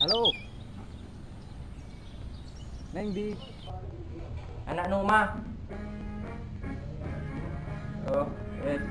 Halo. Neng di anak nomah. Oh, wes.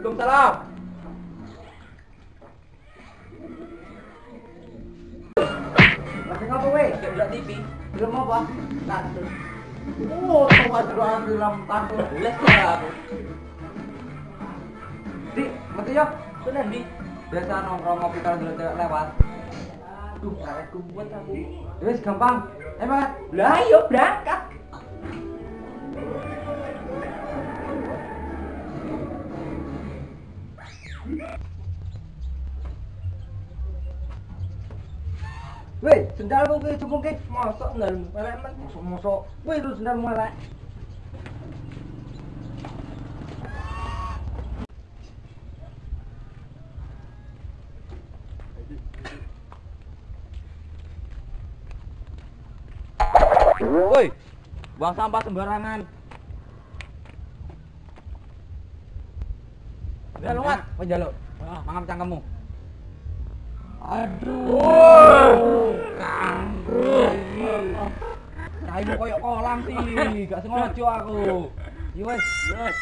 Waalaikumsalam. Lagi ngapa weh? Delok TV. Film apa? Kartun. Oh, tawa delok film kartun. Les ya aku. Dik, metu yo. Tenan ndi? Biasa nongkrong ngopi karo delok cewek lewat. Aduh, arek kuwet aku. Wis gampang. Ayo berangkat. Lah ayo berangkat. Weh, sendalmu ki jupuk ki. Mosok ndalmu elek men. Mosok-mosok. Weh, lu sendalmu elek. Woi, buang sampah sembarangan. Udah lungat, kowe njaluk. Mangap cangkemmu. Aduh. Raimu koyo kolang sih, gak sengaja aku. Yo wes, wes.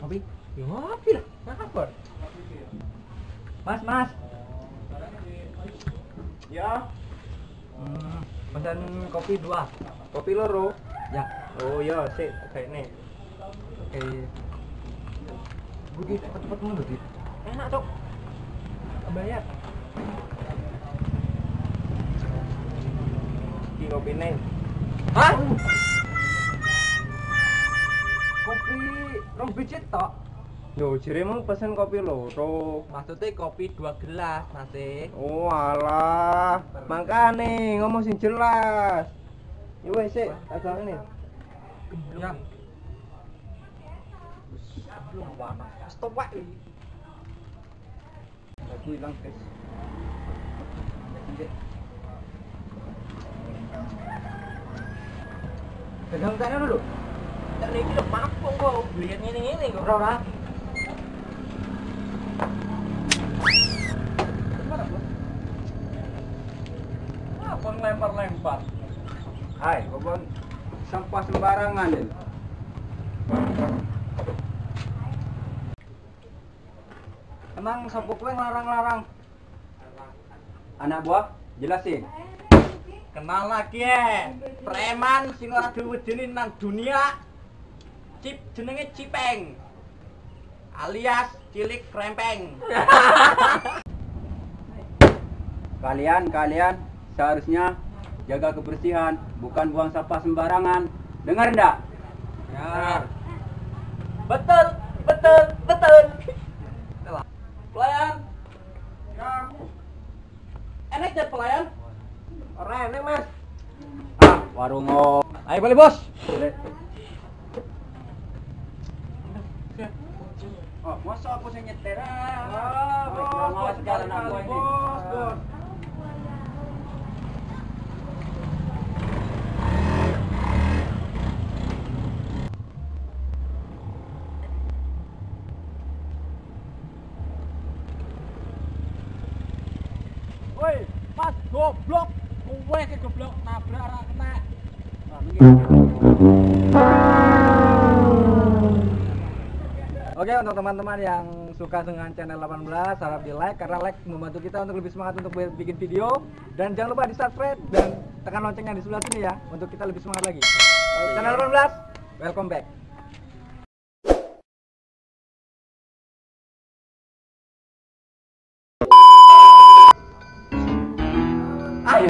Kopi? Ya ngopi lah, kabar. Mas, mas. Ya. Pesan kopi 2. Kopi loro. Ya. Oh ya, sik kayaknya. Oke. Gue cepet-cepet mundur. Enak, Cok. Bayar. Iki kopine. Hah? Kopi rong biji tok. Yo, jeremu pesen kopi loro. Maksudnya kopi 2 gelas, Mas. Oh, alah. Makane ngomong sing jelas. Ya wis sik, tak ngene. Ya. Belum panas. Stop wae. Aku hilang, guys. Pegang tangan dulu. Tak niki lho mapung kok, lihat ngene-ngene kok. Ora ora. Apa ngelempar-lempar? Hai, kok sampah sembarangan ya. Emang sapa kowe nglarang-larang? Anak buah, jelasin. Kenal lagi ya, preman sing ora diwedeni nang dunia. Cip jenenge Cipeng. Alias cilik krempeng. Kalian seharusnya jaga kebersihan, bukan buang sampah sembarangan. Dengar ndak? Ya. Betul, betul, betul. Pelayan. Ya. Enak ya pelayan? Ora enak, Mas. Ah, warung. Ayo balik, Bos. Oh, masa aku sing nyetir? Ah, bos, jalan aku ini. Bos. Woi, Mas goblok. Kowe sing goblok nabrak ora kena. Oke, untuk teman-teman yang suka dengan channel 18, harap di like karena like membantu kita untuk lebih semangat untuk bikin video. Dan jangan lupa di subscribe dan tekan loncengnya di sebelah sini ya, untuk kita lebih semangat lagi. Channel 18, welcome back. Ayo,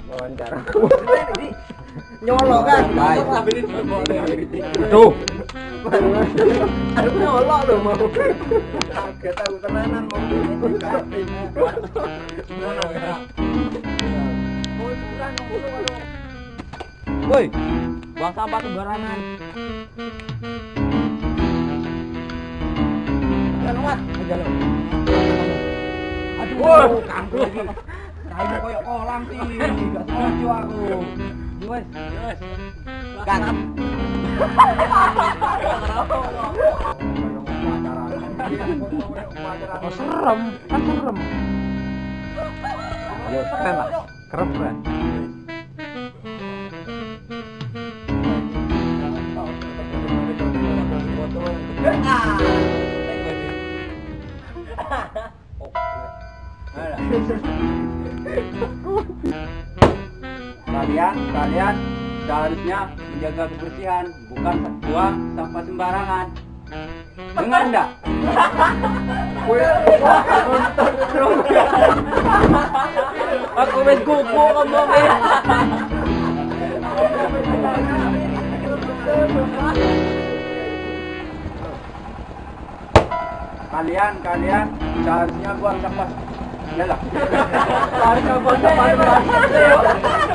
wawancara. Nyolok kan? Aduh. Aduh nyolok loh mau. Kaget aku tenanan mau. Woi, buang sampah sembarangan. Jalan Mas, jalan. Aduh, kangkung lagi. Kayu koyo kolam sih, gak setuju aku. Wes, wes. Kan. Oh, serem, kan serem. Ya, keren lah. Keren, keren. Kalian seharusnya menjaga kebersihan, bukan buang sampah sembarangan. Dengar ndak? Aku wis kuku ngomongnya. Kalian seharusnya buang sampah. Yalah. Seharusnya buang sampah sembarangan.